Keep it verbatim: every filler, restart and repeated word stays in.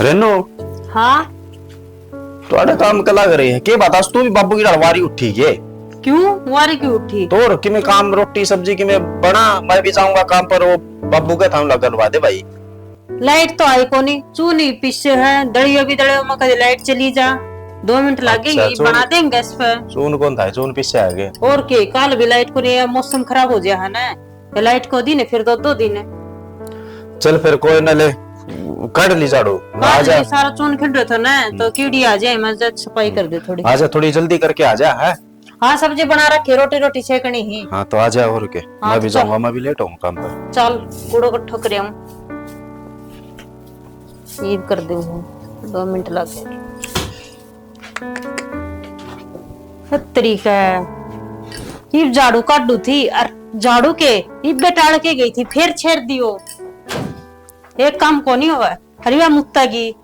रेनू, हाँ। थोड़ा काम कला करे है के बात? आज तू भी बाबू की ढाल वारी उठी के? क्यों, वारी क्यों उठी? तो और किमे काम, रोटी सब्जी किमे बना, मैं भी जाऊंगा काम पर। वो बाबू का थाम लगन वादे भाई। लाइट तो आई कोनी, चून ही पीछे है, दलियो भी दलियो में कभी लाइट चली जा, दो मिनट लगेंगे, अच्छा, चून- बना देंगे गैस पे। चून कौन था, चून पीछे आ गए। और के, काल भी लाइट कोनी, मौसम खराब हो गया है ना, तो लाइट को दिन है, फिर दो दो दिन है। चल फिर कोई ना, ले काट ली झाड़ू। आ आज जा। भी सारा चून खिंड रहा था ना, तो कीड़ी आ जाए, मैं जब सफाई कर दे थोड़ी। आ जा, थोड़ी जल्दी करके आ जा। है? हाँ, सब्जी बना रखी, रोटी रोटी सेकनी ही। हाँ, तो आ जा। और के, हाँ, मैं भी तो चल। जाऊंगा, मैं भी लेट आऊंगा काम पर। चल, कूड़ो इकट्ठो कर आऊं। ईब कर दूं, दो मिनट लग गए। हत तरीका है। ईब झाड़ू काटू थी, और झाड़ू के ईब बेटाल के गई थी, फिर छेड़ दियो। एक काम को नहीं हुआ। हरिया मुत्ता की